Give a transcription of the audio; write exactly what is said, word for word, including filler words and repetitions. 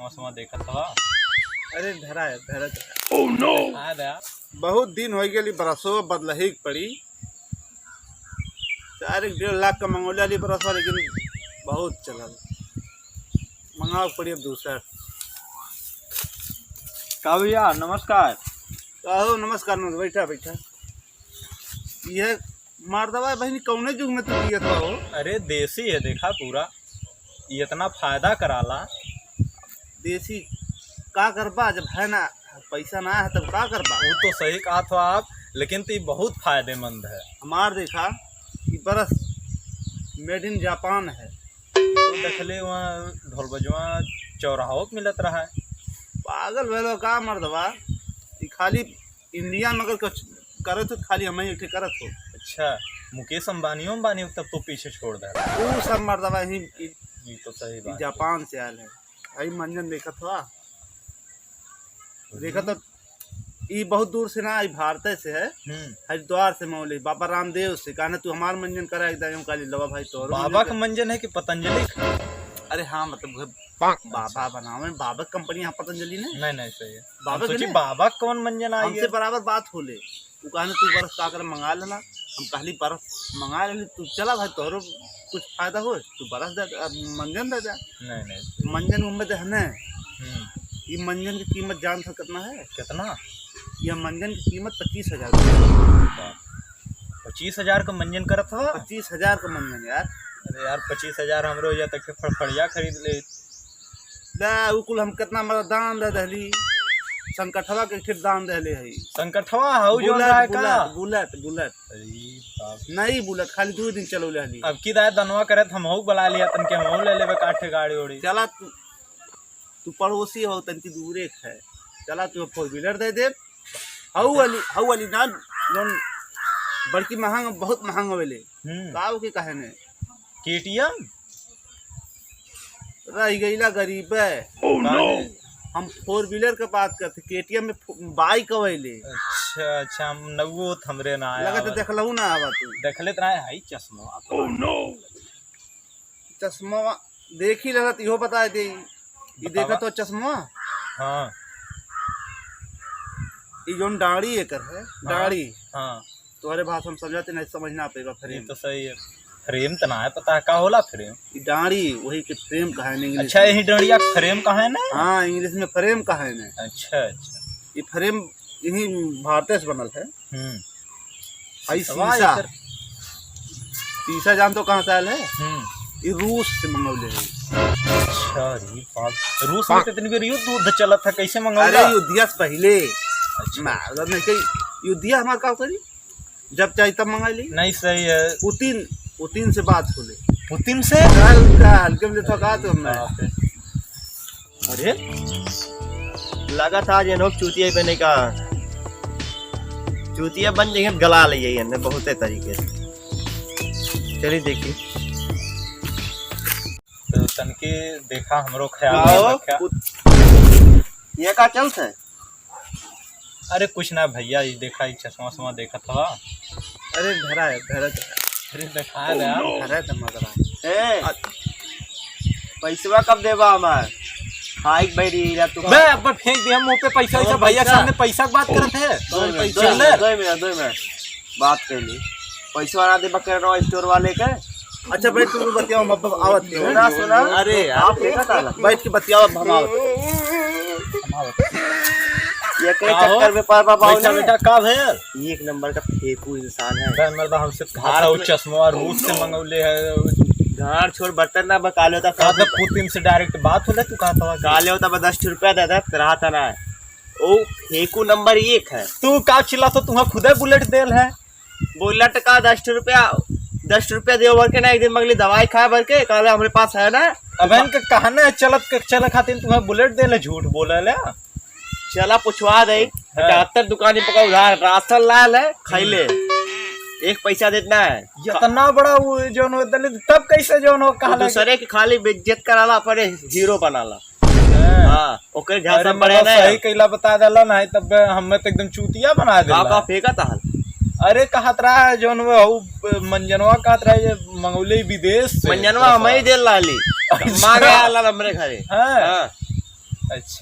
चश्मा देखत हवा। अरे धरा है, धरा, धरा। Oh no! आ रहा। बहुत दिन होइ गेली, बरसो बदलही के पड़ी। चार एक डेढ़ लाख का मंगौले वाली बरसवा, लेकिन बहुत चलल, मंगावे के पड़ी अब दूसर। का भैया, नमस्कार। का हो, नमस्कार, नमस्कार, बैठा, बैठा। ये मर्दवा बहिनी कौने जुग में तू पियत बा हो? अरे देसी है, देखा पूरा, ये इतना फायदा कराला। देसी का करबा जब है ना, पैसा ना है तब का करबा? वो तो सही कहत हो आप, लेकिन तो ये बहुत फायदेमंद है। हमार देखा, ये बरस made in Japan है। तो देखले वहाँ ढोलबजवा चौराहों पे मिलत रहा है। पागल भइलो का मर्दवा? ये खाली इंडिया में अगर कुछ करत हो तो खाली हमें एक ठे करत हो। अच्छा, मुकेश अंबानियों अंबानी तब तो पीछे छोड़ दे। वो सब मर्दवा ही ये तो सही बात है। जापान से आयल है। भाई मंजन देखत हो? देखत तो ई बहुत दूर से ना, ई भारत से है। हम्म। हरिद्वार से मौली बाबा रामदेव से कहने तू हमार मंजन करा एकदम, यूं काली लवा भाई तोरो बाबा मंजन का के। मंजन है कि पतंजलि का? अरे हाँ, मतलब उहे बाबा बनावे, बाबा के कंपनी यहाँ पतंजलि ने। नहीं, नहीं, सही है। बाबा हम के सोची ने? बाबा के कौन मंजन आई हमसे है? बराबर बात होले। उ कहने तू बरस का कर मंगा लेना। हम कहली बरस मंगा लेली, तू चला भाई, तोहरो कुछ फायदा हो, तू बरस दे, अब मंजन दे दे। नहीं, नहीं। मंजन उम्मे दे हने। हम्म। ये मंजन की कीमत जान था कितना है? कितना? ये मंजन की कीमत पच्चीस हजार रुपया। पच्चीस हजार का मंजन करत हवा? पच्चीस हजार का मंजन यार। अरे यार, पच्चीस हजार हमरो या तक के फड़फड़िया खरीद ले। दा, उ कुल हम कितना मरद दान दे दहली। संकठवा के फिर दान देले है। संकठवा हऊ जो बुलेट, रहा है का? बुलेट, बुलेट, बुलेट। अरे बाप। नहीं बुलेट, खाली दो दिन चलौले हली। अब की दाय दनवा करत हमहू बुला लिया तन के हमहू ले लेबे काठे गाड़ी ओड़ी। चला तू, तू पड़ोसी हो तन की दूरे है। चला तू four wheeler दे दे। हऊ वाली, हऊ वाली ना, जौन बड़की महंग, बहुत महंग होले। हम्म। का हो के कहे ने? केटीएम? रह गईला गरीबे। Oh no! हम four wheeler के बात करते, केटीएम में फो-, बाइक अवेले। अच्छा, अच्छा, हम नवो त हमरे ना आया लगत आवत। देखलहू ना आवा तू। देखले त ना है, हाई चश्मा। Oh no! चश्मा देखी लगत, इहो बताए दे। ई बतावा। देखत हो चश्मा? हाँ। ई जौन डाड़ी एकर है, हाँ। डाड़ी। हाँ। तोहरे भाषा में समझाते नहीं, समझ ना पेबा ये frame। तो सही है। Frame तो ना है पता है, का होला frame? ई डाड़ी, वही के frame कहा है ना English अच्छा, में। यही डाड़िया के frame कहा है ना? हाँ, English में frame कहा है ना। अच्छा, अच्छा। ये frame यही भारत से बनल है। हम्म। आई शीशवा शीशा। एकर शीशा जान तो कहाँ से आयल है? हम्म। ये रूस से मंगौले है। अच्छा, अरे बाप। रूस में तो इतनी बेर युद्ध उद्ध चलत था, कैसे मंगौला? अरे, युद्धिया से पहले। अच्छा। मार नहीं कही, युद्धिया हमार का करी? जब चाही तब मंगा ली। नहीं, सही है। पुतिन, पुतिन से बात हो ले। पुतिन से? हल्का, हल्के में थका तो हमने। बाप रे। अरे, लगा था आज एनोक चूतिया बने का। चूतिया बन जाइए, गला ले जाइए ने बहुते तरीके से। चलिए देखिए। तो तनके देखा हमरो ख्याल में आओ, रखा। कुछ, ये का चलत है? अरे कुछ ना भैया, ये देखा, ये चश्मा उश्मा देखत हवा। अरे धरा है, धरा है। अरे देखा रहा। धरा है, धरा है। ए, पैसवा कब देबा हमार? खाई के बैठी रहा तू। बे, अब फेंक दिया मुंह पे पैसा, अरे वैसा भैया पैसा। सामने पैसा की बात करत है। दो मिनट, दो चिल्लर। मिनट, दो मिनट, दो मिनट। बात कर ली। पैसा ना देबा कर रहा store वाले के। अच्छा, बैठ के बतियाओ, हम अब आवत हैं। सुना, सुना। अरे यार, आप देखा था ना? बैठ के बतियाओ, अब हम आवत हैं। हम आवत हैं। ये के का हो? चक्कर में पड़ बा बैठा, बाबू ने। बैठा, का भैया? ये एक नंबर का फेंकू इंसान है। बे मर्दा, हमसे भारत कहा था, वो में चश्मा रूस से मंगौले है। गाड़ छोड़, बर्तन ना बकाले होता, कहा था, पुतिन से direct बात होले, तू कहा था, काले होता, बस दस रुपया दे दे, रहा था ना। ओ फेंकू नंबर एक है। तू का चिल्ला तो तुम्हें खुदे बुलेट देल है। बुलेट का दस रुपया, दस रुपया दे भर के ना, एक दिन मंगली दवाई खाए भर के, कहले हमरे पास है ना। अब इनके कहने है चलत के चले खातिर तुम्हें बुलेट देले, झूठ बोले ले। चला पूछवा दे, हाँ। अठहत्तर दुकानी पका उधार, राशन लाल है, खैले। हम्म। एक पैसा देत ना है। इतना बड़ा वो जौन हो दलित, तब कैसे जौन हो वो कहला दूसरे के खाली बेइज्जत कराला, अपने हीरो बनाला। हाँ। हाँ, ओकरे झांसा अरे पड़े मतलब ना। सही कैला बता देला, नहीं तब हमें तो एकदम चूतिया बना देला। का, का फेंका था? अरे कहत रहा है जौन वो हऊ मंजनवा कहत रहा है ये मंगौले विदेश से। मंजनवा हम ही देल रहली। अच्छा। मांगे आला हमरे घरे। हाँ। हाँ। अच्छा।